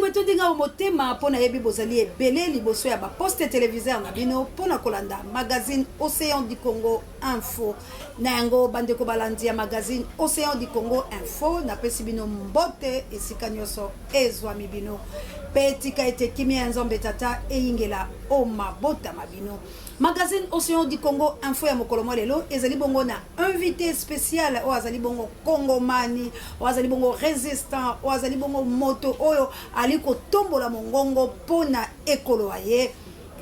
Esengo etondi nga o motema mpo nayebi bozali ebele liboso ya ba poste televiseur na bino mpo na kolanda magazine Ocean du Congo Info. Na yango bandeko balandi ya magazine Ocean du Congo Info, napesi bino mbote esika nyonso ezwami bino mpe tika ete kimia ya Nzambe Tata eyingela o mabota ma bino. Magazine Ocean du Congo Info ya mokolo mwa lelo ezali bongo na invité spécial oyo azali bongo Kongomani, oyo azali bongo résistant, oyo azali bongo moto oyo ali kotombola mongongo mpo na ekolo ya ye.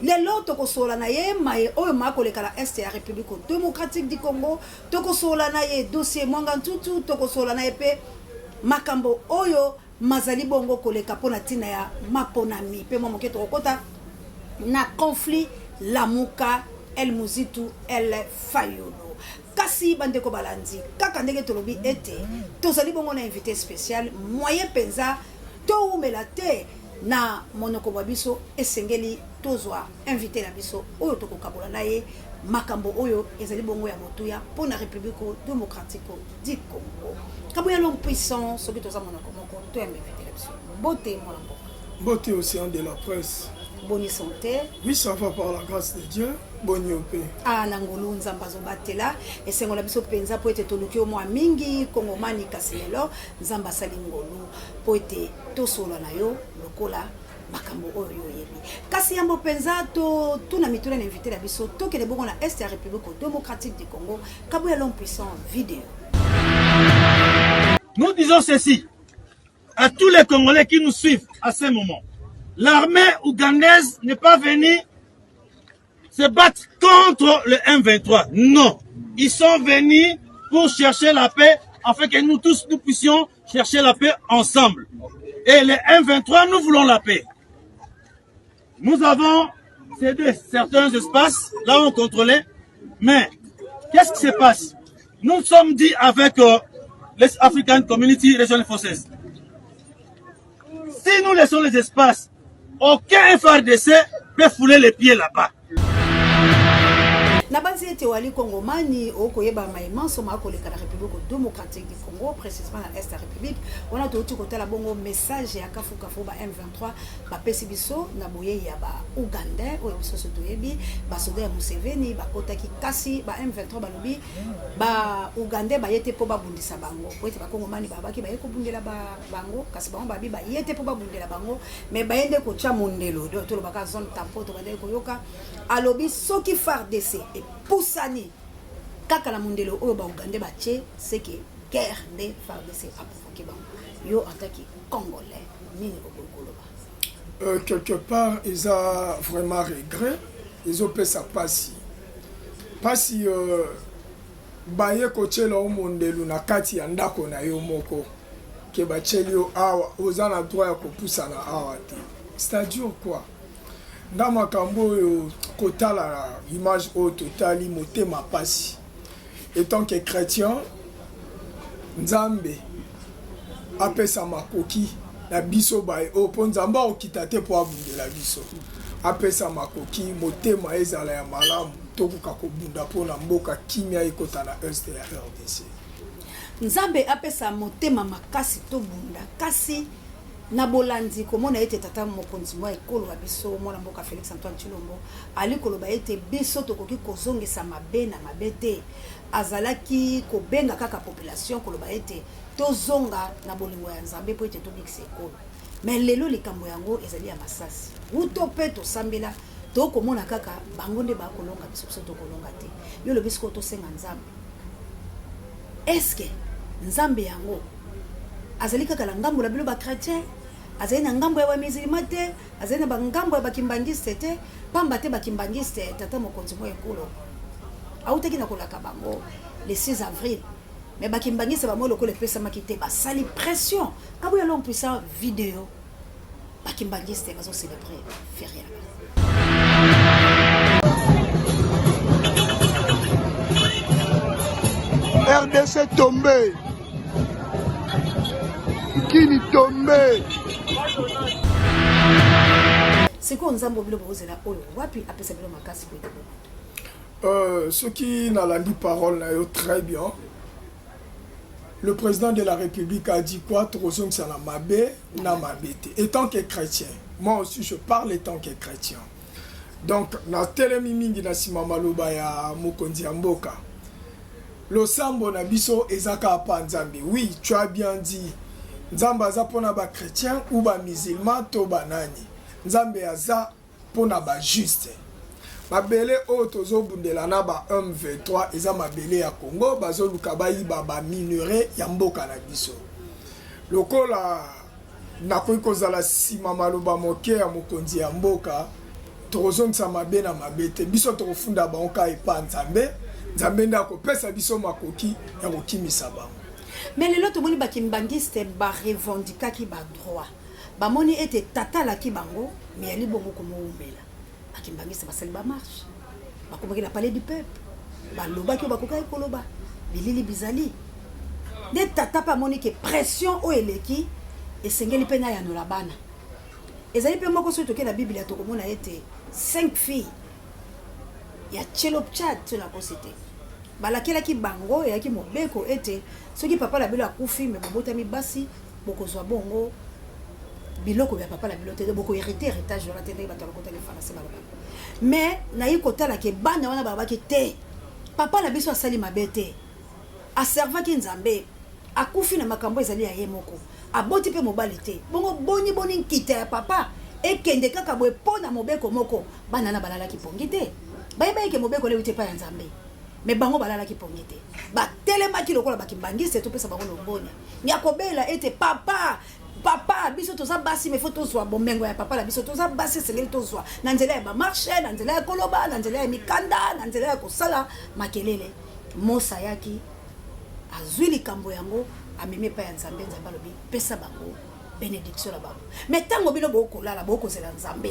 Lelo tokosolola na ye maye oyo makoleka na est ya République démocratique du Congo, tokosolola na ye dossier Mwanga Ntutu, tokosolola na ye mpe makambo oyo mazali bongo koleka mpo na ntina ya maponami mpe mwa moke tokokota na conflit Lamuka El Muzitu El Fayulu. Kasi bandeko balandi, kaka ndenge tolobi ete tozali bongo na invité spécial, moyen mpenza towumela te na monoko mwa biso, esengeli tozwa invité na biso oyo tokokabola na ye makambo oyo ezali bongo ya motuya mpo na République démocratique du Congo. Kabuya l'homme puissant, soki toza monoko moko toyamba invité na biso. Mbote mwana mboka. Mbote océan de la presse. Boni santé? Oui, ça va par la grâce de Dieu. Boni yo mpe? Ah, na ngolu Nzambe azobatela esengo na biso mpenza mpo ete toluki yo mwa mingi Kongomani, kasi lelo Nzambe asali ngolu mpo ete tosolola na yo lokola makambo oyo yo oyebi. Kasi yambo mpenza totuna mituna na invité na biso, tokende bongo na est ya République démocratique du Congo. Kabuya l'homme puissant video. Nous disons ceci à tous les Congolais qui nous suivent à ce moment. L'armée ougandaise n'est pas venue se battre contre le M23. Non. Ils sont venus pour chercher la paix afin que nous tous nous puissions chercher la paix ensemble. Et les M23, nous voulons la paix. Nous avons cédé certains espaces, là où on contrôlait, mais qu'est-ce qui se passe? Nous sommes dit avec les African Community Regional Forces. Si nous laissons les espaces, aucun FARDC peut fouler les pieds là-bas. Nabanzi ete wali Kongomani okoyeba maye manso makoleka na République démocratique du Congo, précisément na Est ya République. Wana touti kotala bongo message ya kafu kafu ba M23 bapesi biso na boyei ya ba Ougandais oyo biso nyonso toyebi, basoda ya Museveni bakotaki, kasi ba M23 balobi ba Ougandais baye te mpo babundisa bango, po ete bakongomani babaki baye kobundela ba bango, kasi bango babi baye te mpo babundela bango, mais baye nde kotya mondelo. Donc tolobaka zone tampon, tobandaki koyoka alobi soki FARDC epusani kaka na mondelo oyo ba Ougandais batie, c'est que guerre nde FARDC a provoqué bango. Yo en tant que Congolais, nini okoki koloba? Quelque part eza vraiment regret, ezopesa pasi pasi baye kotiela yo mondelu na kati ya ndako na yo moko ke batieli yo awa, oza na droit ya kopusana awa te, c'est-à-dire quoi? Nga makambo oyo kotala image oyo totali motema pasi. Etant que chrétien, Nzambe apesa makoki na biso baye oyo, mpo Nzambe akokita te mpo abundela biso, apesa makoki, motema ezala ya malamu, tokoka kobunda mpo na mboka kimia ekota na est ya RDC. Nzambe apesa motema makasi tobunda, kasi na bolandi komona ete tata mokonzi mwa ekolo wa biso mwana mboka Felix Antoine Tshilombo ali koloba ete biso tokoki kozongisa mabe na mabe te, azalaki kobenga kaka population koloba ete tozonga na bolingo ya Nzambe mpo ete tobikisa ekolo. Mais lelo likambo yango ezali ya masasi wuto mpe tosambela tokomona kaka bango nde bakolonga biso, biso tokolonga te. Yo olobi sikoyo tosenga Nzambe, est-ce que Nzambe yango azali kaka na ngambo na bino ba chrétien, azali na ngambo ya ba musulman te, azali na ba ngambo ya ba kimbangiste te? Pamba te ba kimbangiste tata mokonzi mwa ekolo autaki na kolaka bango le 6 avril, mais ba kimbangiste bango lokola epesamaki te, basali pression. Kabuya l'homme puissant video, ba kimbangiste bazo célébrer ferie na bango. RDC tombé, Kini tombé. Sikoyo Nzambe bino bokozela oyo wapi apesa bino makasi po ete bokuta? Soki nalandi parole na yo très bien, Le président de la République a dit quoi? Tokozongisa na mabe na mabe te. Étant que chrétien, moi aussi je parle étant que chrétien. Donc natelemi mingi na nsima maloba ya mokonzi ya mboka. Losambo na biso eza kaka pa Nzambe. Oui, tu as bien dit, Nzambe aza mpona bachrétien ou bamusulman to banani. Nzambe aza mpona bajuste. Mabele oyo tozobundela na ba M23 eza mabele ya Congo. Bazoluka bayiba baminerais ya mboka na biso. Lokola nakoki kozala nsima maloba moke ya mokonzi ya mboka, tokozongisa mabe na mabe te. Biso tokofunda bango kaka epa Nzambe. Nzambe nde akopesa biso makoki ya kokimisa bango. Mais lelo tomoni bakimbangiste barevendikaki badroit. Bamoni ete tata alaki bango, me yali bongo komowumela. Bakimbangiste basali bamarche, bakomaki na Palais du Peuple, balobaki oyo bakokaki koloba. Bilili bizali nde tata mpe amoni ke pression oyo eleki, esengeli mpe nayanola bana. Ezali mpe moko, soki tokei na Biblia, tokomona ete cinq filles ya Tselopchad, so nakosi te, balakelaki bango, eyaki mobeko ete soki papa na bino akufi, me bobotami basi, bokozwa bongo biloko ya papa na bino te, bokohérite héritage wana te, ndenge bato ya lokota lifalanse balobaka. Mais nayi kotala ke bana wana balobaki te, papa na biso asali mabe te, aservaki Nzambe, akufi na makambo ezali ya ye moko, aboti mpe mobali te. Bongo boni boni nkita ya papa ekende kaka boye mpo na mobeko moko? Bana na balalaki pongi te. Bayebaki ke mobeko leuti epai ya Nzambe, me bango balalaki pongi te, batelemaki lokola bakimbangiste. Topesa bango longonya ya kobela ete papa, papa, biso toza basi, mais faut tozwa bomengo ya papa na biso. Toza basi, esengeli tozwa na nzela ya bamarche, na nzela ya koloba, na nzela ya mikanda, na nzela ya kosala makelele. Mosa ayaki, azwi likambo yango, amemi epai ya Nzambe. Nzambe alobi: pesa bango bénédiction na bango. Mais ntango bino bokolala, bokozela Nzambe,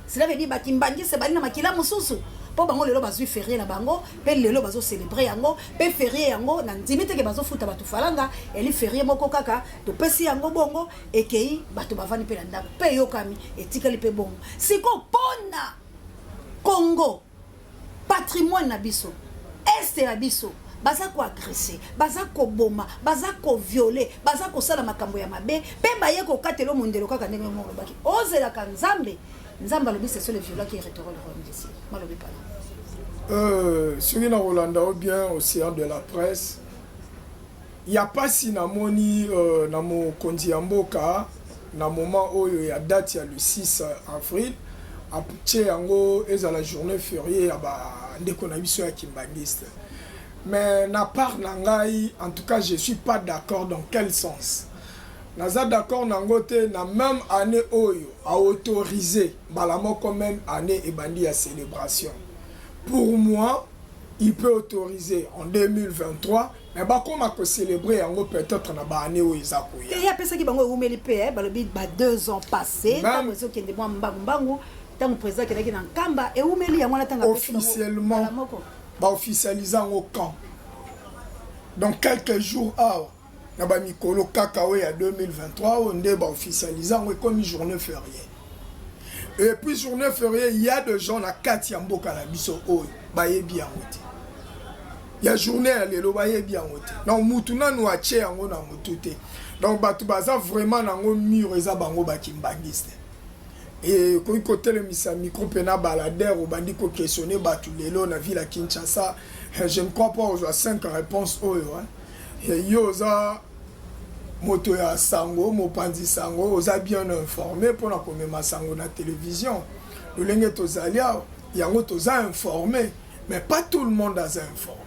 cela veut dire bakimbangise bali na makila mosusu, mpo bango lelo bazwi férié na bango, mpe lelo bazocélébre yango. Mpe férié yango, na ndimi teke bazofuta bato falanga. Eli férié moko kaka topesi yango bongo, ekei, bato bavandi mpe na ndako, mpe eyokami, etikali mpe bongo. Sikoyo mpona Congo, patrimoine na biso, este ya biso, baza koagresser, baza koboma, baza kovioler, baza kosala makambo ya mabe, mpe baye kokatela mondelo kaka ndenge moko olobaki ozelaka Nzambe. Nzambe alobi: ce sont les violents qui hériteront le royaume des cieux. Malobi pala. Soki na kolanda o bien, Océan de la presse, ya mpasi namoni na mokonzi ya mboka na moment oyo ya date ya le 6 avril, atie yango ezala journée fériée ya bandeko na biso ya kimbangiste. Mais na part na ngai, en tout cas, je suis pas d'accord. Dans quel sens naza d'accord nango te? Na même année oyo aautorisé mbala moko, même année ebandi ya célébration. Pour moi, il peut autoriser en 2023, mais bakoma kocélébrer yango peut-être na baannée oyo eza koya. Ye apesaki bango, ewumeli mpe, balobi ba 2 ans passé. Ntango ezokende mwa mbangu mbangu, ntango président akendaki na Nkamba, ewumeli yango wana ntango. Officiellement baofficialise yango quand? Dans quelques jours awa, na bamikolo kaka oyo ya 2023 oyo nde baofficialise yango, ekomi journée fériée. Et puis journée fériée, il y a de gens na kati ya mboka na biso oyo bayebi yango te. Ya journée ya lelo, bayebi yango te. Donc mutu nanu atie yango na mutu te. Donc bato baza vraiment nango mur, eza bango bakimbangiste. Ekoki kotelemisa micro mpe na baladere, obandi koquestionner bato lelo na ville ya Kinshasa, je ne crois pas ozwa 5 réponses oyo. Yo oza moto ya sango, mopanzi sango, oza bien informé mpona komema sango na télévision. Lolenge tozali awa, yango toza informé, mais pas tout le monde aza informé.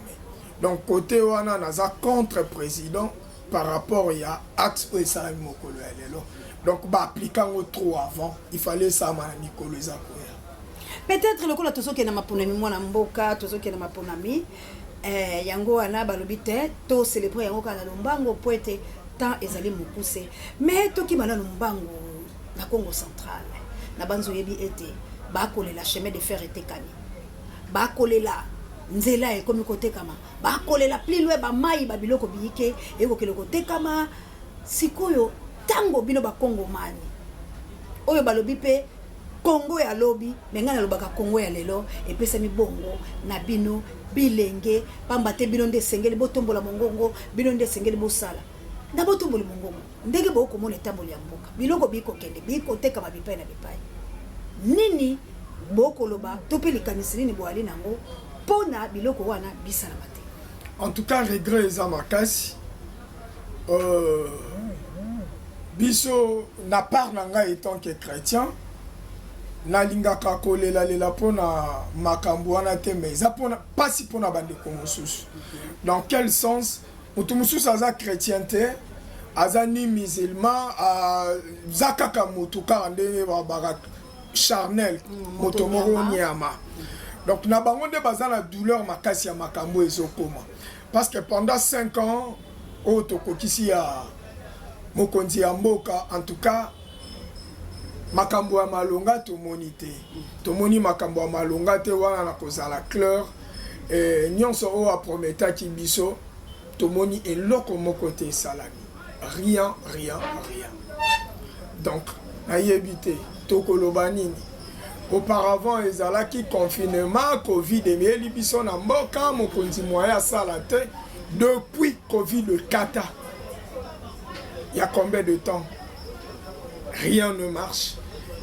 Donc côté wana naza contre président par rapport ya acte oyo esalami mokolo ya lelo. Donc baapplike yango trop avant, il fallait esalama na mikolo eza koya. Peut-être lokola tozokende maponami, mwana mboka, tozokende maponami, yango wana balobi te tocélébre yango kaka na lombango, po ete temps ezali mokuse. Mais tokima nanu mbangu na Congo Central. Na banzi oyebi ete bakolela chemin de fer etekami, bakolela nzela ekomi kotekama, bakolela plus loin bamai, babiloko biyike ekokende kotekama. Sikoyo ntango bino bakongomani oyo balobi mpe Congo ya lobi, me ngai nalobaka Congo ya lelo epesami bongo na bino bilenge, pamba te bino nde esengeli botombola mongongo, bino nde esengeli bosala na botomboli mongongo ndenge bokomona etamboli ya mboka, biloko bikokende bikotekama bipai na bipai. Nini bokoloba to mpe likanisi nini boali nango mpo na biloko wana bisalama te? En tout cas, regret eza makasi. Biso na part na ngai etant que chrétien, nalingaka kolelalela mpona makambo wana te, mais eza mpona mpasi mpona bandeko mosusu. Dans quel sens? Moto mosusu aza chrétien te, aza ni musulman, aza kaka motu kaka ndenge babaka charnel, moto moko nyama. Donc na bango nde baza na douleur makasi ya makambo ezokoma, parce que pendant 5 ans oyo tokokisi ya mokonzi ya mboka, en tout cas makambo ya malonga tomoni te, tomoni makambo ya malonga te. Wana na kozala clair, nyonso oyo aprometaki biso, tomoni eloko moko te esalami, rien, rien, rien. Donc nayebi te tokoloba nini. Auparavant ezalaki confinement, Covid emeyeli biso na mboka, mokonzi moye asala te. Depuis Covid kata il y a combien de temps, rien ne marche.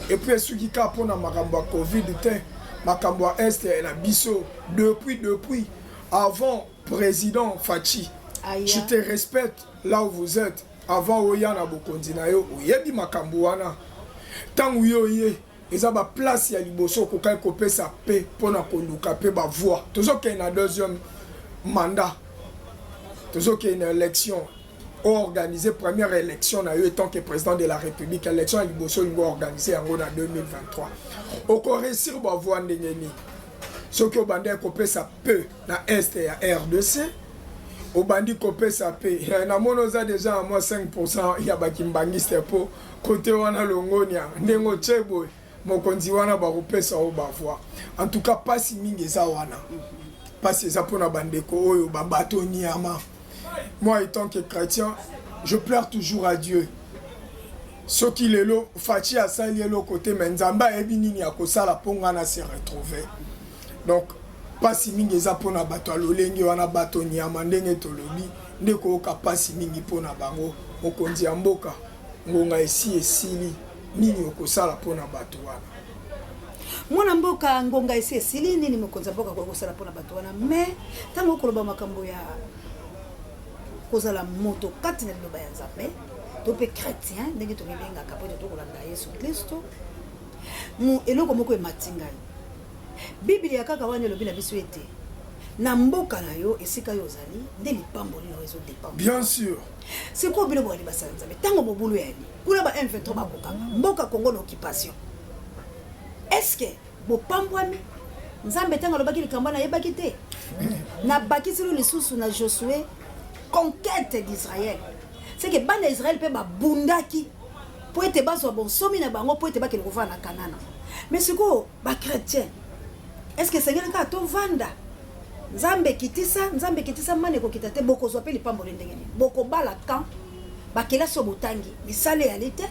Et puis esuki kaka mpona makambo ya Covid te, makambo ya Est na biso depuis avant président Fatshi. Aya. Je te respecte là où vous êtes. Avant oya na bokonzi na yo, oyebi makambo wana. Ntango yo oye, eza baplace ya liboso okokaki kopesa mpe mpona koluka mpe bavoix. Tozokende na deuxième mandat, tozokende na élection, oorganiser première élection na yo etant que président de la République. Élection ya liboso olingi oorganiser yango na 2023, okoréussir bavoix ndenge nini soki obandaki kopesa peu na Est ya RDC? Obandi kopesa mpe, namoni oza déjà na mwa 5 ya bakimbangiste, mpo kote wana longonia ndenge otie boye, mokonzi wana bakopesa oyo bavoix. En tout cas mpasi mingi eza wana, mpasi eza mpona bandeko oyo babato nyama. Moi, étant que chrétien, je pleure toujours à Dieu. Soki lelo Fatshi asali eloko te, me Nzambe ayebi nini akosala mpo nga na se retrouver. Donc mpasi mingi eza mpona bato ya lolenge wana, bato nyama ndenge tolobi nde koyoka mpasi mingi mpona bango. Mokonzi ya mboka, ngonga esi esili, nini okosala mpona bato wana? Mwana mboka, ngonga esi esili, nini mokonzi ya mboka akoki kosala mpona bato wana? Mais ntango okoloba makambo ya kozala moto kati na liloba ya Nzambe to mpe chrétien ndenge tomibengaka po ete tokolanda Yesu Kristo, eloko moko emati ngai. Biblia kaka wana elobi na biso ete na mboka na yo, esika yo ozali, nde lipamboli na yo ezodépendre. Bien sûr. Sikoyo bino bokali basala Nzambe, ntango mobulu yali kuna, ba M23 bakokanga mboka Congo na occupation, est ce que bopambwami? Nzambe ntango alobaki likambo wana, ayebaki te. Nabakisilo lisusu na Josue, conquête d'Israël, c'est que bana Israël mpe babundaki mpo ete bazwa bonsomi na bango, mpo ete bakende kovanda na Kanana. Mais sikoyo bachrétien, est ce que esengeli kaka tovanda, Nzambe ekitisa, Nzambe ekitisa mana ekokita te? Bokozwa mpe lipamboli ndenge nini? Bokobala camp, bakelasi oyo botangi, misala eyali te,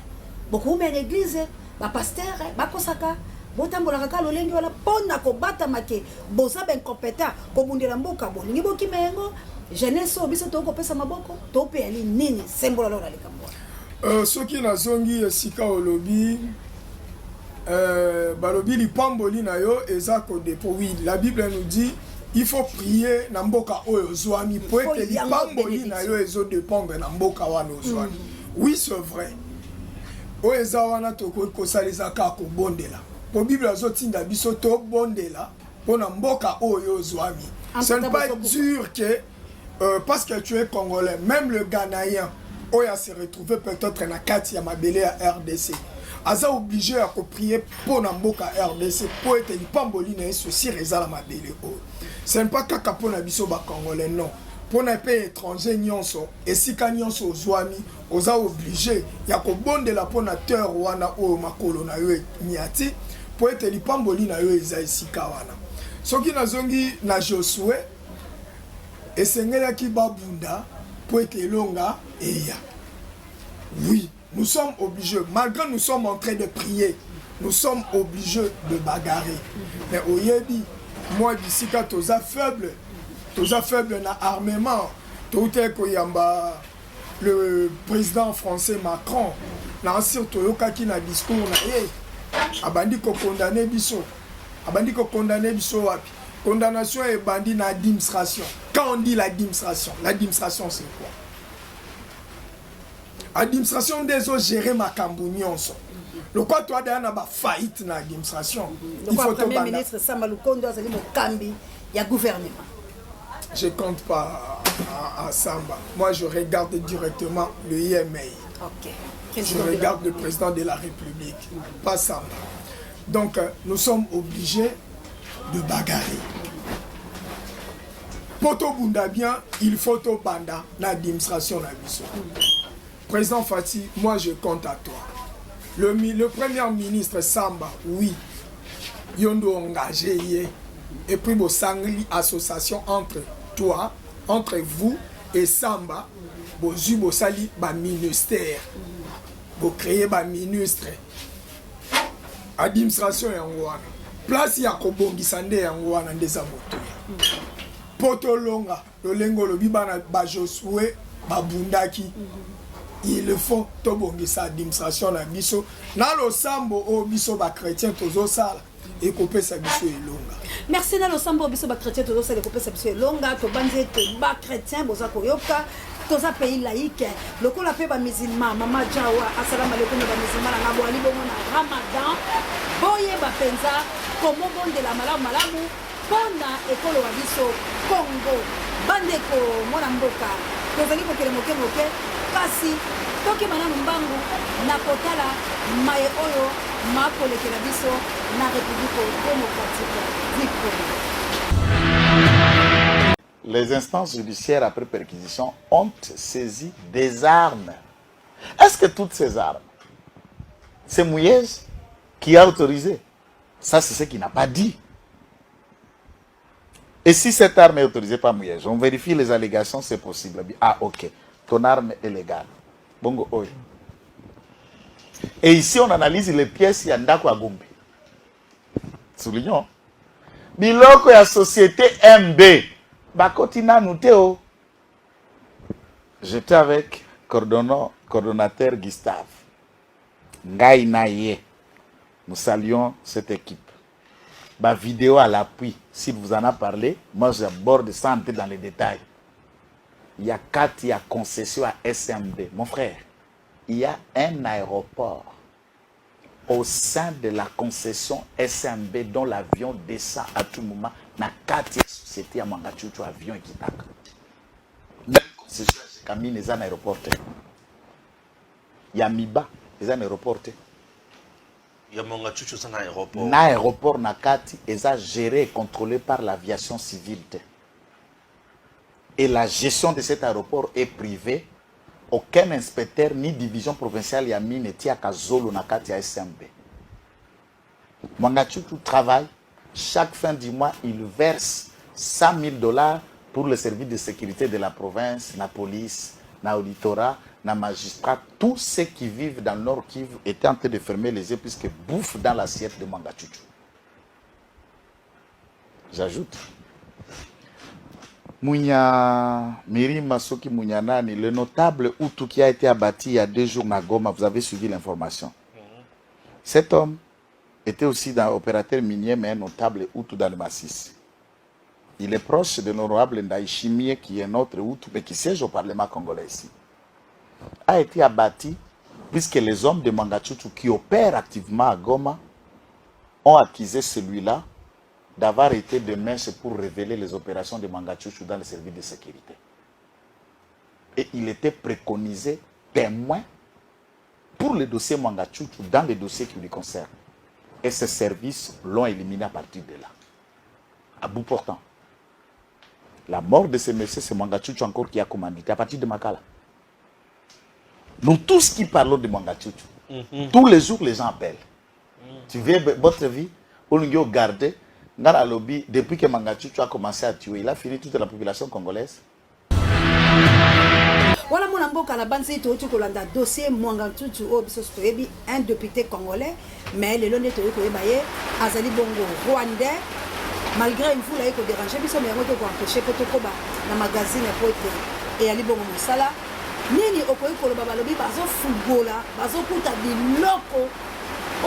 bokoumela na église, bapasteur bakosaka, botambolaka kaka lolenge wana mpo na kobatama ke boza baincompétent kobundela mboka, bolingi bokima yango. Jeunesse oyo biso tokopesa maboko topeyali nini? Sembola lolo na likambo wana. Soki nazongi esika olobi, balobi lipamboli na yo eza kodépendre. Oui, la Bible nous dit il faut prier na mboka oyo ozwami, po ete lipamboli na yo ezodépendre na mboka wana ozwami. Oui, c'est vrai. Oyo eza wana, tokoki kosala eza kaka kobondela, po Bible azotinda biso tobondela mpo na mboka oyo ozwami. Ce n'est pas dur que parce que tu es Congolais, même le Ghanéen oyo a se retrouvé peut-être na kati ya mabele ya RDC aza obligé ya koprier mpo na mboka RDC, mpo ete lipamboli na ye sosir eza na mabele oyo. Ce n'est pas kaka mpo na biso bacongolais, non, mpona mpe étranger nyonso, esika nyonso ozwami, oza obligé ya kobondela mpo na terre wana oyo makolo na yo eniati, mpo ete lipamboli na yo eza esika wana. Soki nazongi na Josue, esengelaki babunda mpo ete elonga eya. Oui, nous sommes obligés, malgré nous sommes en train de prier. Nous sommes obligés de bagarrer. Mais oyebi, moi bisika toza faible, toza faible na armement. Toutaki koyamba le président français Macron. Na asir toyokaki na discours na ye, abandi kokondamner biso. Abandi kokondamner biso wapi? Condamnation ebandi na administration. Quand on dit l'administration, l'administration, c'est quoi? Administration nde ezogérer makambo nyonso. Lokwa toadaya na bafaillite na administration, il faut premier ministre Samba Lukondo azali mokambi ya gouvernement. Je compte pas à Samba. Moi, je regarde directement le IMA. Je regarde le président de la République, pas Samba. Donc nous sommes obligés de bagarrer. Po tobunda bien, il faut tobanda na administration na biso. Président Fatshi, moi je compte à toi. Le premier ministre Samba, oui, yo nde engagé ye. Et puis bosangeli association entre toi, entre vous et Samba, bozwi, bosali baministère, bocréer baministre. Administration yango wana, place ya kobongisa nde yango wana nde eza motuya mpo tolonga. Lolenge olobi, bana baJosue babundaki, il faut tobongisa administration na biso na losambo oyo biso bachrétien tozosala, ekopesa biso elonga. Merci. Na losambo oyo biso bachrétien tozosala, ekopesa biso elonga. Tobanzi ete bachrétien boza koyoka. Toza pays laïque lokola mpe bamusulman. Mama Jawa, asalamu alaikum na bamusulman nanga. Boali bongo na Ramadan, boyeba mpenza komobondela malamu malamu mpona ekolo wa biso Congo. Bandeko, mwana mboka, tozali kokende moke moke, kasi tokema nanu mbangu na kotala maye oyo makolekela biso na République démocratique du Congo. Les instances judiciaires, après perquisition, ont saisi des armes. Est-ce que toutes ces armes, c'est Muyej qui a autorisé? Ça, c'est ce qu'il n'a pas dit. Et si cette arme est autorisée par Muyej, on vérifie les allégations, c'est possible. Ah, ok, ton arme est légale. Bongo, oyo. Et ici, on analyse les pièces ya ndako ya Gombe. Soulignons. Biloko ya société MB. Bakoti nanu te o. J'étais avec coordonnateur Gustave. Ngai na ye. Nous saluons cette équipe. Ba vidéo à l'appui. S'il vous en a parlé, moi j'aborde sans entrer dans les détails. Il y a quatre, il y a concession à SMB. Mon frère, il y a un aéroport au sein de la concession SMB dont l'avion descend à tout moment. Na kati ya société ya Mwangachuchu, avion ekitaka. Même concession ya Gécamines eza na aéroport te. Ya Miba eza na aéroport te. Ya Mwangachuchu eza na aéroport. Na aéroport na kati, eza géré et contrôlé par l'aviation civile te. Et la gestion de cet aéroport est privée. Aucun inspecteur ni division provinciale ya mine etiaka zolo na kati ya SMB. Mwangachuchu travaille. Chaque fin du mois, il verse 100 000 $ pour le service de sécurité de la province, la police, na auditorat, na magistrat. Tous ceux qui vivent dans le Nord Kivu étaient en train de fermer les yeux puisque bouffe dans l'assiette de Mwangachuchu. J'ajoute. Mounia Mirima Soki Mounianani, le notable Hutu qui a été abattu il y a 2 jours à Goma, vous avez suivi l'information. Cet homme était aussi dans opérateur minier, mais un notable Hutu dans le Masisi. Il est proche de l'honorable Ndayishimiye, qui est notre Hutu, mais qui siège au Parlement congolais ici. A été abattu puisque les hommes de Mwangachuchu qui opèrent activement à Goma ont accusé celui-là d'avoir été de mèche pour révéler les opérations de Mwangachuchu dans les services de sécurité. Et il était préconisé témoin pour le dossier Mwangachuchu dans les dossiers qui lui concernent. Et ces services l'ont éliminé à partir de là. À bout portant. La mort de ce monsieur, c'est Mwangachuchu encore qui a commandité à partir de Makala. Nous tous qui parlons de Mwangachuchu, tous les jours les gens appellent. Tu viens, votre vie, on nous garder. Ngara lobby, depuis que Mwangachuchu a commencé à tuer, il a fini toute la population congolaise. Wana mwana mboka na banzi touti kolanda dossier Mwanga Ntutu oyo biso toyebi, un député congolais, mais lelo nde toyei koyeba ye azali bongo rwandais. Malgré mvula ye kodéranger biso, mais yango te koempêcher mpo tokoba na magazine, po ete eyali bongo mosala. Nini okoki koloba? Balobi bazofugola, bazokuta biloko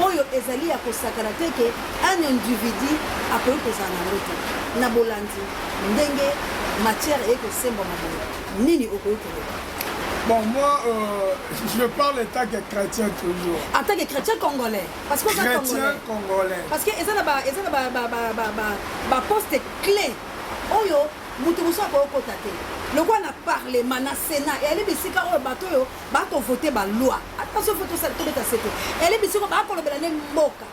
oyo ezali ya kosakana te ke un individu akoki kozala nango te. Na bolandi ndenge matière eye kosembama boye, nini okoki koloba? Bon, moi, je parle en tant que chrétien toujours. En tant que chrétien congolais, parce que oza Chrétien congolais. Congolais. Parce que eza na ba eza na ba ba ba ba ba ba poste clé oyo moto mosusu akokota te, lokola na parlement, na sénat. Eyali bisika oyo bato oyo bakovote baloi. Attention, faut tobeta se te. Eyali bisika bakolobela nde mboka.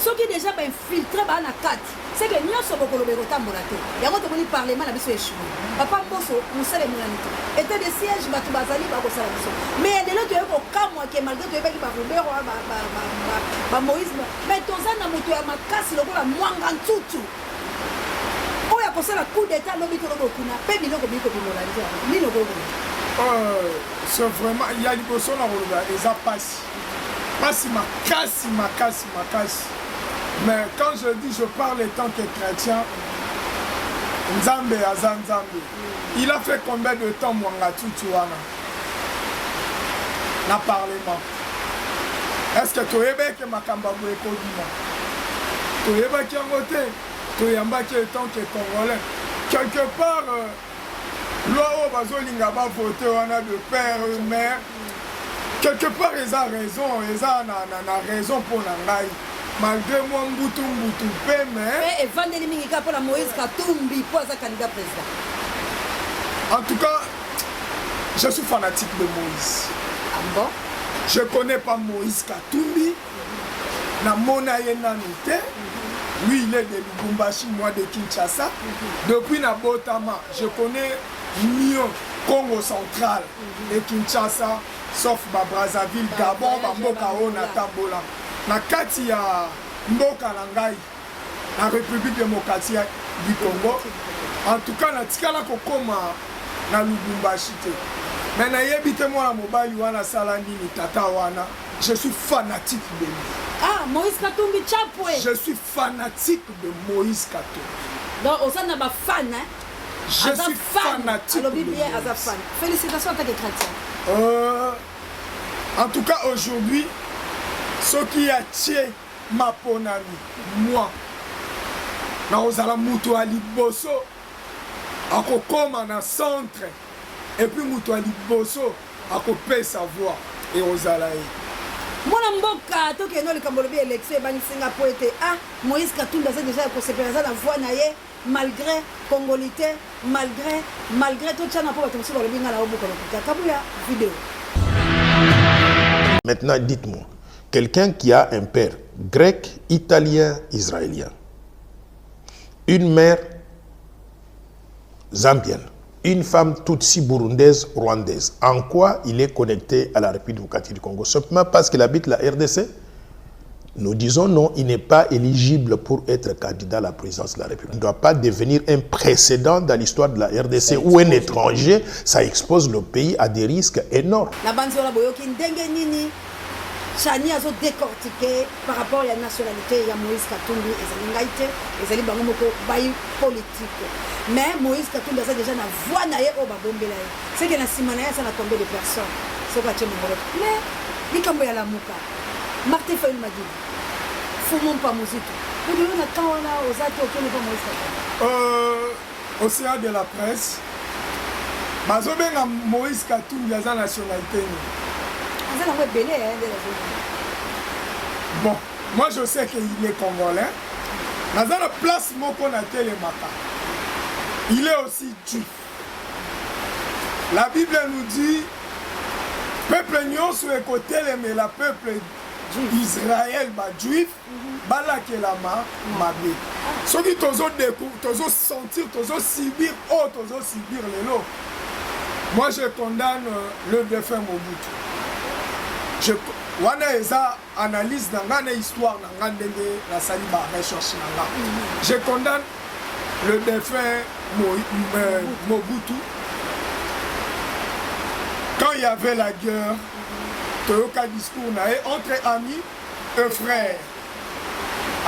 Soki déjà bainfiltré baa na kati, seke nyonso bokoloba ekotambola te. Yango tomoni parlement na biso échoué. Papa Mboso, mosala emonani te. État de siège, bato bazali bakosala biso. Mais lelo toyei kokamwa ke malgré toyebaki baRuberwa, baMoïse, mais toza na moto ya makasi lokola Mwanga Ntutu oyo akosala coup d'état lobi tolobo kuna mpe biloko bili kobimola nzela. Nini okoki? C'est vraiment ya liboso na koloba, eza pasi, pasi makasi, makasi, makasi. Mais quand je dis je parle en tant que chrétien, Nzambe aza Nzambe. Il a fait combien de temps, Mwanga Tutu wana, na parlement? Est ce que toyebaki makambo ya boye ekobima? Toyebaki yango te. Toyambaki en tant que congolais. Quelque part, loi oyo bazolinga bavote wana de père mère, quelque part eza raison, eza na raison mpo na ngai, malgré mwa mbutu mbutu mpe, mais mpe evandeli mingi kaka mpona Moïse Katumbi mpo aza candidat président. En tout cas, je suis fanatique de Moïse. Ah bon? Je connais pas Moïse Katumbi, namona ye nanu te. Lui, il est de Lubumbashi, moi de Kinshasa. Depuis nabotama, je connais mieux Congo Central et Kinshasa, sauf ba Brazzaville, Gabon, bamboka oyo natambola na kati ya mboka na ngai, na République démocratique du Congo. En tout cas, natikala kokóma na Lubumbashi te, mais nayebi te mwana mobali wana asala nini, tata wana. Je suis fanatique de lui. Ah, Moïse Katumbi Chapwe. Je suis fanatique de Moïse Katumbi. Donc oza na bafan, hein? Je Aza suis fan. fanatique Alobi de bien, Moïse. aza fan. Félicitations en tant que chrétien. En tout cas, aujourd'hui, ce qui a tie maponami, moi nakozala moto ya liboso akokóma na centre, et puis moto ya liboso akopesa voix ekozala ye. Mwana mboka, tokende likambo olobi élection ebangisinga mpo ete, ah, Moïse Katumbi aza déjà ya kosepela, aza na voix na ye malgré congolité, malgré totiana mpo bato mosusu balobi ngai na obuka lokuta. Kabuya video. Maintenant, dites-moi, quelqu'un qui a un père grec, italien, israélien, une mère zambienne, une femme tutsi burundaise, rwandaise, en quoi il est connecté à la République démocratique du Congo? Simplement parce qu'il habite la RDC? Nous disons non, il n'est pas éligible pour être candidat à la présidence de la République. Il ne doit pas devenir un précédent dans l'histoire de la RDC où un étranger, ça expose le pays à des risques énormes. Na banzi wana boyoki ndenge nini Chani azodécortiquer par rapport ya nationalité ya Moïse Katumbi. Ezali ngai te, ezali bango moko bayi politique. Mais Moïse Katumbi aza déjà na voix na ye oyo babombela ye, seke na nsima na ye aza na combien de personnes soki atie mongolo? Mais likambo ya Lamuka, Martin Fayulu Madidi, Fumu Mpa Mozitu, oyo na camp wana oza te, okende mpa Moïse Katumbi? Océan de la presse, bazobenga Moïse Katumbi aza nationalité nini? Aza nango ebele nde nazomona. Bon, moi je sais qu'il est congolais. Naza na place moko na telemaka, il est aussi juif. La Bible nous dit peuple nyonso ekotelemela peuple Israël, bajuif balakelama mabe. Soki tozosentir, tozosubir oyo tozosubir lelo, moi je condamne le défunt Mobutu. Wana eza analyse na nga na histoire na nga, ndenge nasali ba recherche na nga. Je condamne le défunt Mobutu. Quand il y avait la guerre, toyoka discours na ye entre amis et frères.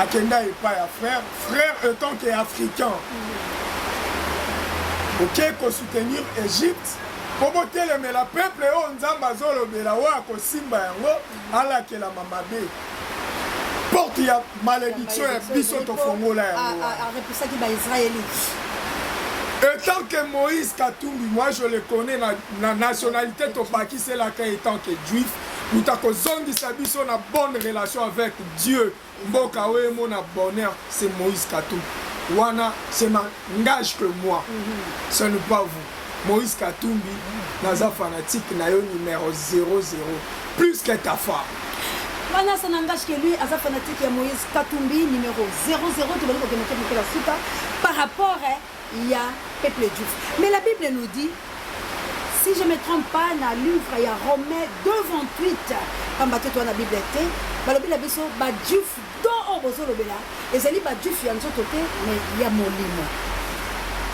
Akenda epai ya frère, frère étant que africain. Oke ko soutenir Egypte mpo botelemela peuple oyo Nzambe azolobela oyo akosimba yango alakelama mabe. Porte ya malédiction ya biso tofongola yango. Arepusaki ba Israélites. Étant que Moïse Katumbi, moi je le connais na, na nationalité tobakiselaka étant que juif, moto akozongisa biso na bonne relation avec Dieu, mboka oyo emona bonheur, c'est Moïse Katumbi. Wana, c'est n'engage que moi, ce n'est pas vous. Moïse Katumbi, naza fanatique na yo numéro 00, plus que ta femme. Wana ça n'engage que lui, aza fanatique ya Moïse Katumbi numéro 00, tobali kokende te mokela suka par rapport ya peuple juif. Mais la Bible nous dit, si je ne me trompe pas, na livre ya Romains 2:28, pamba te toa na Bible te, balobi na biso ba juif don oyo bozolobela ezali ba juif ya nzoto te, mais ya molimo.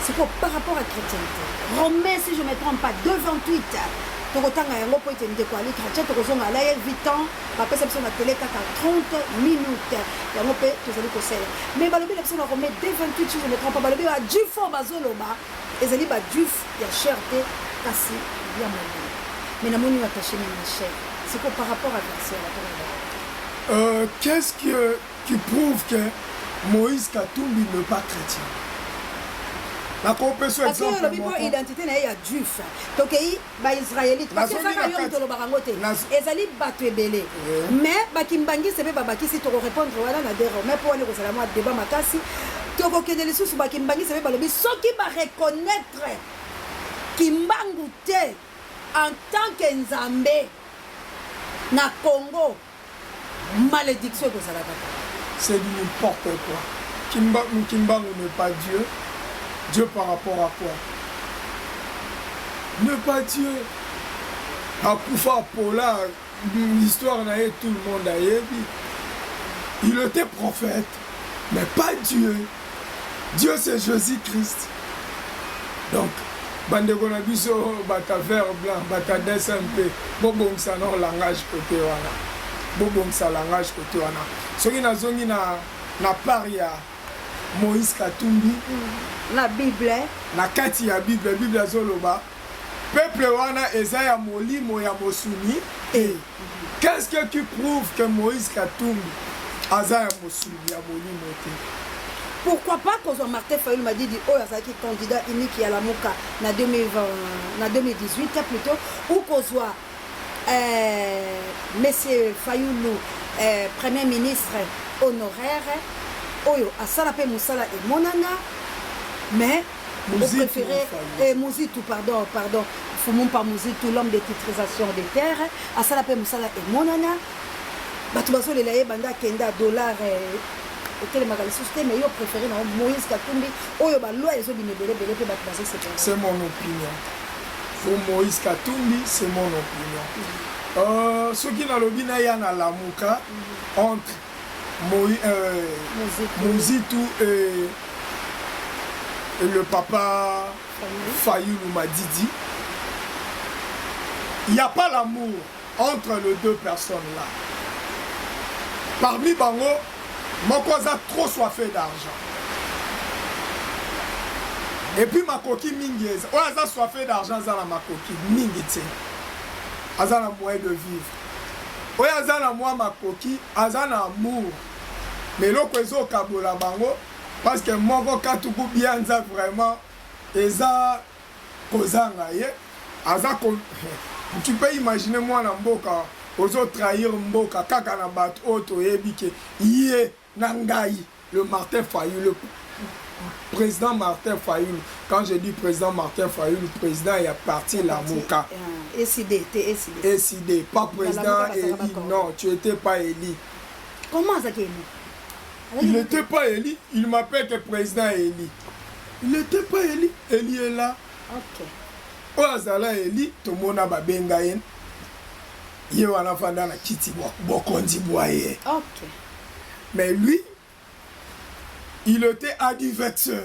C'est quoi par rapport à chrétienté? Romains, si je ne me trompe pas, 2:28, tokotanga yango po ete ndeko ali chrétien, tokozonga ala ye 8 ans, bapesa biso na télé kaka 30 minutes, yango mpe tozali kosala. Mais balobi na biso na Romains 2:28, si je ne me trompe pas, balobi ba juif oyo bazoloba ezali ba juif ya chair te, kasi ya molimo. Mais namoni oyo attaché mingi na chair. C'est quoi par rapport à verset ya bato oyo? Qu'est-ce qui prouve que Moïse Katumbi n'est pas chrétien? Nakopesa Parce que exemple olobi mpo moko. Identité na ye ya juif, tokei baisraélite, parce que Nazongi ezaka na yo kati. moto olobaka yango te, ezali bato ebele, mais bakimbangisi mpe babakisi. Tokorépondre wana na de Romain, mpo wana ekozala mwa débat makasi. Tokokende lisusu, bakimbangisi mpe balobi soki bareconnaître Kimbangu te en tant que Nzambe na Congo, malédiction ekozala kaka. C'est du n'importe quoi. Kimbangu n'est pas Dieu. Dieu par rapport à quoi? N'est pas Dieu. Akufa Pola, l'histoire na ye, tout le monde ayebi. Il était prophète, mais pas Dieu. Dieu, c'est Jésus-Christ. Donc, bandeko na biso bata vert blanc, bata DSMP, bobongisa no langage côté wana. Bobongisa langage côté wana. Soki nazongi na part ya Moïse Katumbi, Na Bible, na kati ya Bible, Bible azoloba peuple wana eza ya molimo, ya mosuni te. Qu'est-ce que tu prouves que Moïse Katumbi aza ya mosuni, ya molimo te? Pourquoi pas kozwa Martin Fayulu Madidi oyo azalaki candidat unique ya Lamuka na 2020, na 2018 plutôt, ou kozwa monsieur Fayulu, premier ministre honoraire oyo asala mpe mosala emonana, mais Muzitu? Préféré Fayulu. Muzitu, pardon, pardon, Fumumpa Muzitu, l'homme de titrisation des terres, asala mpe mosala emonana, bato bazolela ye banda akenda, dollar etelemaka lisusu te. Mais yo préféré na Moïse Katumbi oyo baloi ezobima ebele ebele mpe bato bazosepela. C'est mon opinion. Pour Moïse Katumbi, c'est mon opinion. Soki nalobi na ya na Lamuka, entre Muzitu. Muzitu et le papa Fayulu Madidi, il n'y a pas l'amour entre les deux personnes là. Parmi bango, moko aza trop soifé d'argent. Et puis makoki mingi eza. Oyo aza soifé d'argent aza na makoki mingi te. Aza na moyen de vivre. Oyo aza na mwa makoki, aza na amour. Mais eloko ezokabola bango, parce que moko katuku bianza vraiment eza kozanga ye aza ko. Tu peux imaginer mwana mboka ozotrahir mboka kaka na bato oyo toyebi ke ye na ngai, le Martin Fayulu, le président Martin Fayulu. Quand je dis président Martin Fayulu, président ya parti Lamuka. Ecidé te, Ecidé. Ecidé, pas président Lamuka élu. bazalaka bakor. Non, tu étais pas élu. Comment azalaki élu? Il n'était pas élu. Il m'appelle que président élu. Il n'était pas élu. Élu est là. Oyo azala élu, tomona babenga ye, ye wana afanda na kiti bokonzi bwa ye. Mais lui, il était adversaire.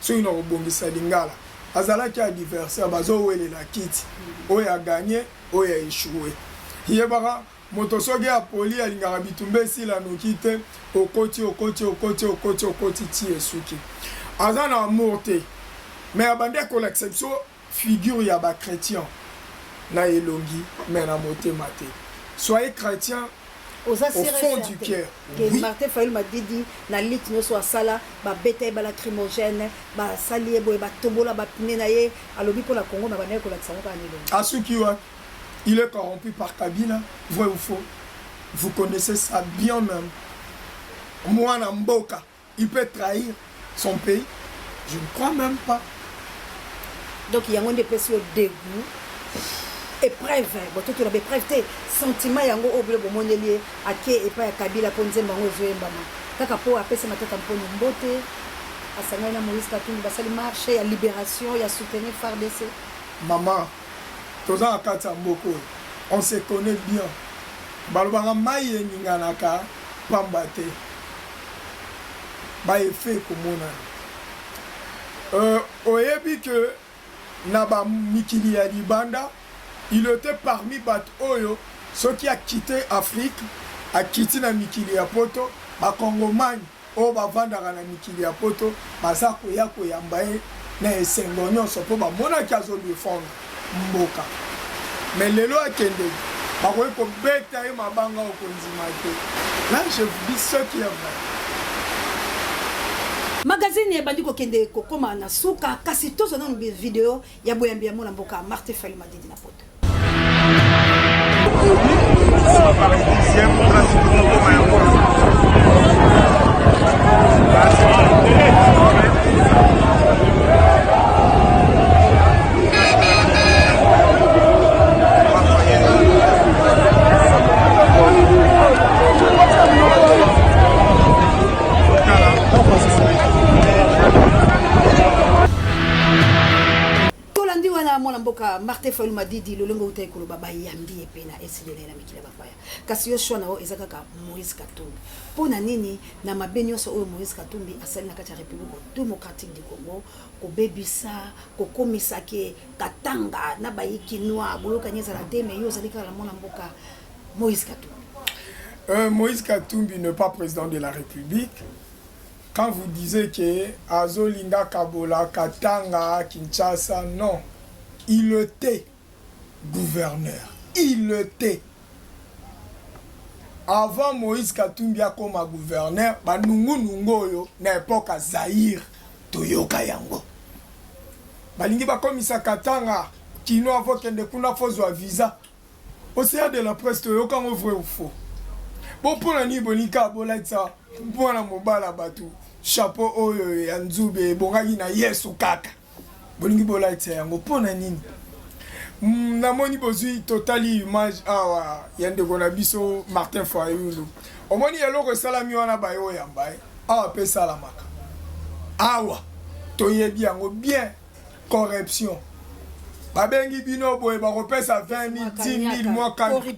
Soki na kobongisa lingala, Azalaki adversaire, bazowelela kiti. Oyo a gagné, oyo a échoué. Yebaka moto soki apoli alingaka bitumba esila noki te, okoti okoti okoti okoti okoti ti esuki. Aza na amour te. Mais abandi kolakisa biso figure ya ba chrétien na elongi mais na motema te. Soyez chrétien Oza au sûr et fond du certain cœur. que Oui. Martin Fayulu Madidi na lutte nyonso asala, babeta ye ba lacrymogène, basali ye boye, batombola ba pneus na ye, alobi mpo na Congo mais abandaki kolakisa yango kaka na elongi. Asuki wapi? Il est corrompu par Kabila, vrai ou faux? Vous connaissez ça bien même. Mwana mboka, il peut trahir son pays? Je ne crois même pas. Donc yango nde epesi yo dégoût, épreuve, bototola ba épreuve te, sentiment yango oyo bino bomoneli ye ake epai ya Kabila mpo nzembo yango ezoyembama kaka mpo apesi Matata Mponyo mbote, asangani na Moïse Katumbi, basali marche ya libération ya soutenir FARDC. Mama, toza na kati ya mboka oyo, on se connaît bien. Balobaka mai eninganaka pamba te, ba effet ekomonana. Oyebi que na ba mikili ya libanda, il était parmi bato oyo soki akite Afrique, akiti na mikili ya poto, ba Congomani oyo bavandaka na mikili ya poto baza koya koyamba ye na esengo nyonso mpo bamonaki azo defendre mboka. Mais lelo akende, bakoki kobeta ye mabanga okondima te. Là je vous dis ce qui est vrai. Magazine ebandi kokende kokoma na suka, kasi tozwa nanu video ya boyambi ya mwana mboka Martin Fayulu Madidi na poto. Tolandi wana mwana mboka Martin Fayulu Madidi lolenge outaki koloba bayambi ye mpe na esidele na mikili ya bapaya, kasi yo choix na yo eza kaka Moïse Katumbi. Mpo na nini na mabe nyonso oyo Moïse Katumbi asali na kati ya République démocratique du Congo, kobebisa, kokomisa ke Katanga na bayi Kinois boyokani ezala te, mais yo ozali kaka na mwana mboka Moïse Katumbi? Moïse Katumbi n'est pas président de la République. Quand vous disiez que azolinga kabola Katanga, Kinshasa, non. Il était gouverneur. Il était. Avant Moïse Katumbi akoma gouverneur, ba nungu nungu oyo na époque ya Zaïre toyoka yango. Balingi bakomisa Katanga Kino avant kende kuna fozwa visa. Océan de la presse toyoka yango vrai ou faux? Bo pona nini bolingi kaka bolatisa mwana mobala bato chapeau oyo ya nzube ebongaki na Yesu kaka bolingi bolatisa yango pona nini? Namoni bozwi totali image awa ya ndeko na biso Martin Fayulu. Omoni eloko esalami wana baye oyamba ye awa pe esalamaka awa toyebi yango bien. Corruption babengi bino boye bakopesa 20 000 10 000 mwa katuku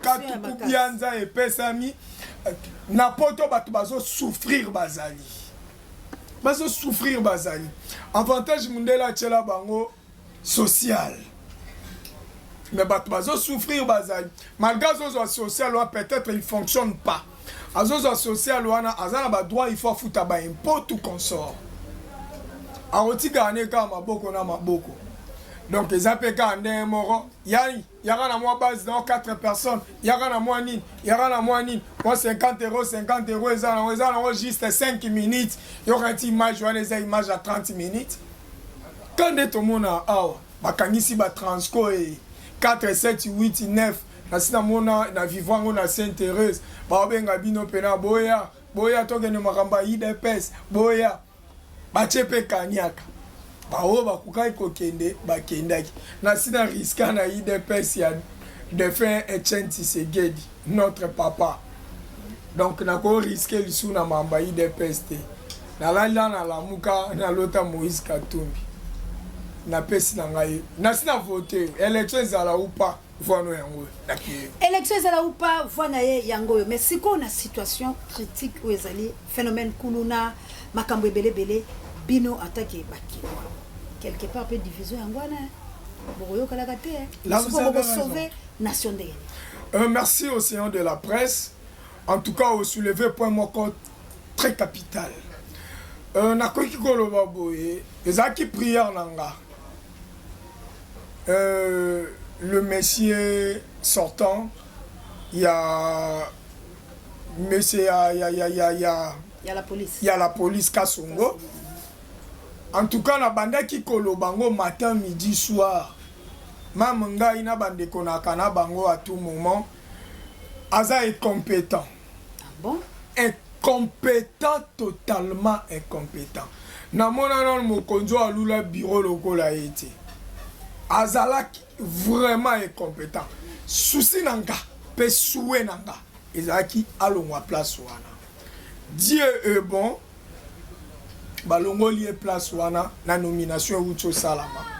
bianza epesami na poto bato bazo souffrir bazali bazo souffrir bazali avantage mundele atiela bango social mais bato bazo souffrir bazali malgré azozwa social wana peut-être il fonctionne pas azozwa social wana aza na ba droit il faut afuta ba impôt tout consort akotikala ne kaka maboko na maboko donc eza mpe kaka ndenge moko yai yaka na mwa base na 4 personnes yaka na mwa nini yaka na mwa nini mwa 50 euro 50 euro eza nango eza nango juste 5 minutes yoka ti image wana eza image ya 30 minutes ka nde tomona awa bakangisi ba transco e 4 7 8 9 nasi namona na vivre yango na Sainte Therese baobenga bino pena boya boya tokende makambo ya UDPS boya batie mpe kaniaka baoyo bakokaki kokende bakendaki nasi na riska na UDPS ya défunt Etienne Tshisekedi notre papa donc nako riske lisusu na makambo ya UDPS te nalali na nalamuka nalota Moïse Katumbi napesi na ngai nasi na vote élection ezala ou pas voix no yango nakeye élection ezala ou pas voix na ye yango oyo mais sikoyo na situation critique oyo ezali phénomène kuluna makambo ebele ebele bino atake bakinois. Quelque part mpe division yango wana bokoyokalaka te. Là, vous Sikoyo avez bokosauve raison. nation ndenge nini? Merci Océan de la presse. En tout cas, osoulevé point moko très capital. Nakoki koloba boye, ezalaki prière na nga. Le monsieur sortant, il y a monsieur ya ya ya ya ya ya la police. Ya la police Kasongo. En tout cas, nabandaki koloba ngo matin, midi, soir. Même ngai na bandeko naka na bango à tout moment, aza incompétent. Ah bon? Incompétent, totalement incompétent. Namona nano mokonzi oyo alula bureau lokola ye te. Azalaki vraiment incompétent. Souci na nga mpe souhait na nga ezalaki alongwa place wana. Dieu est bon, balongoli ye place wana na nomination euti osalama.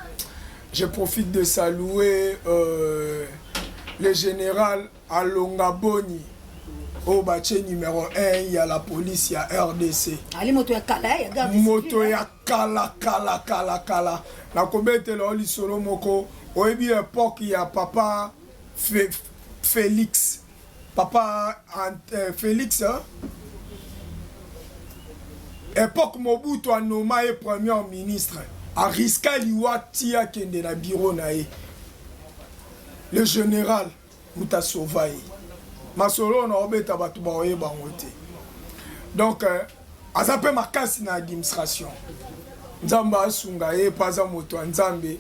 Je profite de saluer le général Alonga Boni oyo batie numéro 1 ya la police ya RDC. Ali moto ya kala ya garde Moto civile. Ya kala kala kala kala. Nakobetela yo lisolo moko. Oyebi époque ya papa Félix, papa Félix, hein? Époque Mobutu anoma ye premier ministre, ariska liwa ti akende na bureau na ye. Le général moto asova ye. Masolo oyo na obeta, bato baoyeba yango te. Donc aza mpe makasi na administration. Nzambe asunga ye mpo aza moto ya Nzambe,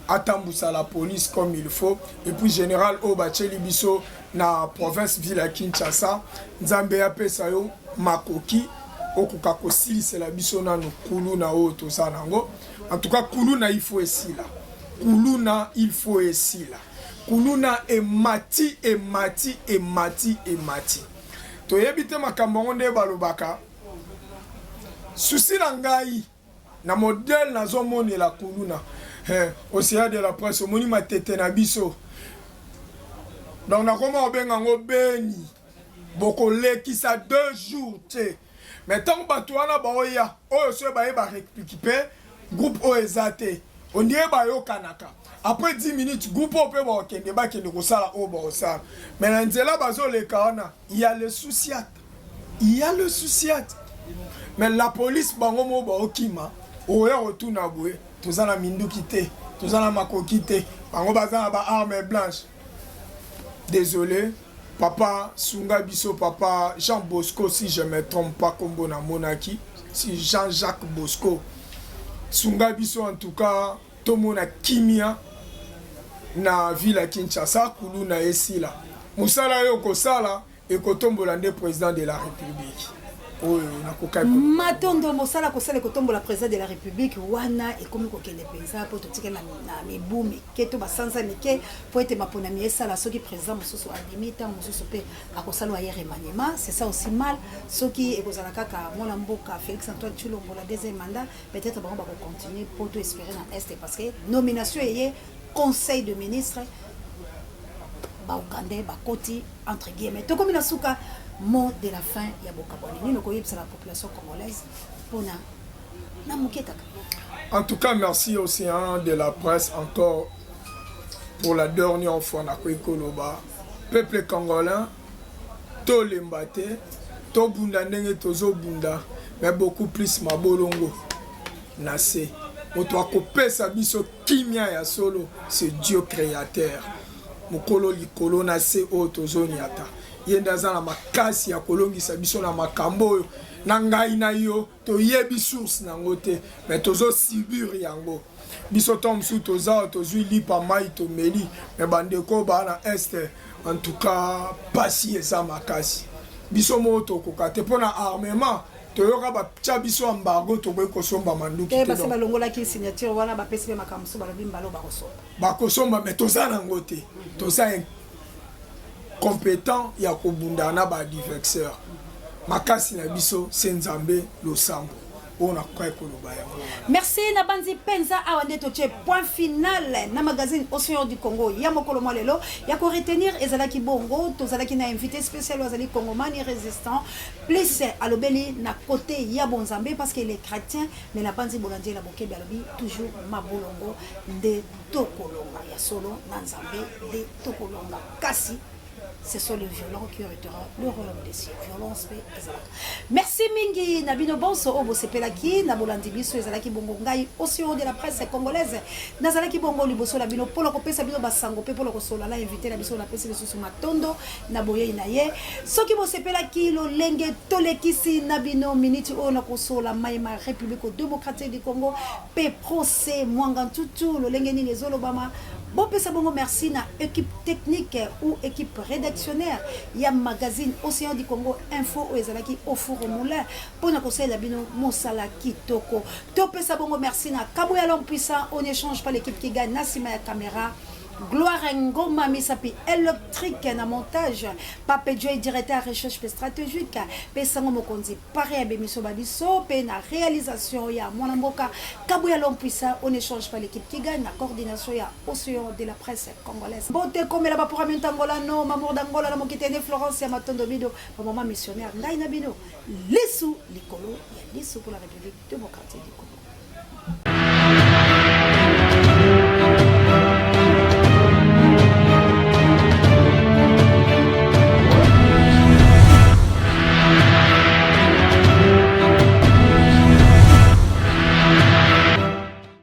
atambusa la police comme il faut. Et puis général oyo batieli biso na province ville ya Kinshasa, Nzambe apesa yo makoki okoka kosilisela biso nanu kuluna oyo toza nango. En tout cas, kuluna il faut esila, kuluna il faut esila. Kuluna emati, emati, emati, emati. Toyebi te makambo yango nde balobaka. Souci na ngai na modèle nazomonela kuluna, Océan de la presse, omoni Matete na biso, donc nakoma kobenga yango Beni. Bokolekisa 2 jours te, mais ntango bato wana baoya oyo soki baye barécupère groupe oyo eza te, ondire bayokanaka. Après 10 minutes, groupe oyo mpe bakokende, bakende kosala oyo bakosala, mais na nzela bazoleka wana, il y a le sous-ciat, il y a le sous-ciat, mais la police bango moko baokima. Oya kotuna boye, toza na minduki te, toza na makoki te, bango baza na baarme blanche. Désolé papa, sunga biso papa Jean Bosco, si je me trompe pas kombo namonaki si Jean-Jacques Bosco, sunga biso. En tout cas, tomona kimia na ville ya Kinshasa, kuluna esila. Mosala oyo kosala ekotombola nde président de la République oyo nakokaki. Matondo. Mosala kosala ekotombola président de la République wana ekomi kokende mpenza mpo totikali na mibu mike to basanza mike mpo ete maponami esala. Soki président mosusu abimi, ntango mosusu mpe akosala aye remaniement, c'est ça aussi mal. Soki ekozala kaka mwana mboka Félix Antoine Tshilombo la deuxième mandat, peut-être bango bakocontinue mpo to espérer na Est, parce que nomination eye conseil de ministre, baugandais bakoti entre guillemets. Tokomi na suka. Mot de la fin ya bokabwani nini okoyebisa la population congolaise mpona na moke kaka? En tout cas, merci Océan de la presse encore pour la dernière fois. Nakoki koloba, peuple congolais, tolemba te, tobunda ndenge tozobunda, mais beaucoup plus mabolongo na se. Moto akopesa biso kimia ya solo, c'est Dieu créateur, mokolo likolo na se oyo tozoniata. Ye nde aza na makasi ya kolongisa biso na makambo oyo na ngai na yo toyebi source nango te, mais tozosubir yango. Biso ntango mosusu toza awa, tozwi lipa, mai tomeli, mais bandeko baa na Est, en tout cas pasi eza makasi. Biso moko tokoka te mpo na armement, toyoka batya biso embargo, tokoki kosomba manduki te. Te. Basi Donc, balongolaki signature wana, bapesi mpe makambo mosusu, balobi mbala oyo bakosomba. Bakosomba, mais toza nango te. Toza incompétent ya kobunda na baadversaire. Makasi na biso se Nzambe, losambo. Oyo nakokaki koloba yango wana. Merci na banzi penza awa nde totie point final na magazine Océan du Congo ya mokolo mwa lelo. Ya ko retenir ezalaki bongo, tozalaki na invité spécial oyo azali Congomani résistant plus alobeli na côté ya bonzambe parce qu'il est chrétien, mais na banzi bolandi ye na bokebi, alobi toujours mabolongo nde tokolonga, ya solo na Nzambe nde tokolonga, kasi ce sont les violents qui hériteront le royaume des cieux. Violence pe ezalaka. Merci mingi na bino bonso oyo bosepelaki na bolandi biso. Ezalaki bongo ngai Océan de la presse congolaise, nazalaki bongo liboso na bino mpona kopesa bino basango mpe mpona kosolola na invité na biso. Napesi lisusu matondo na boyei na ye. Soki bosepelaki lolenge tolekisi na bino miniti oyo na kosolola mayema République démocratique du Congo mpe procès Mwanga Ntutu lolenge nini ezolobama, bopesa bongo merci na équipe technique ou équipe rédactionnaire ya magazine Océan du Congo Info oyo ezalaki au four au moulin mpona kosalela bino mosala kitoko. Topesa bongo merci na Kaboya l'homme puissant, on échange pas, l'équipe qui gagne na nsima ya caméra, Gloire Ngoma Misapi électrique na montage, Pape Joy directeur recherche pe stratégique, pe sango mokonzi pare ya bemiso babiso pe na réalisation ya mwana mboka Kabuya l'homme puissant, on échange pas, l'équipe qui gagne na coordination ya Océan de la presse congolaise. Mbote komela baprogramme ntangolano Mamour d'Angola na mokitene Florence ya Matondo Bido, bamama missionnaire, ngai na bino lisu likolo ya lisu pour la République démocratique du Congo.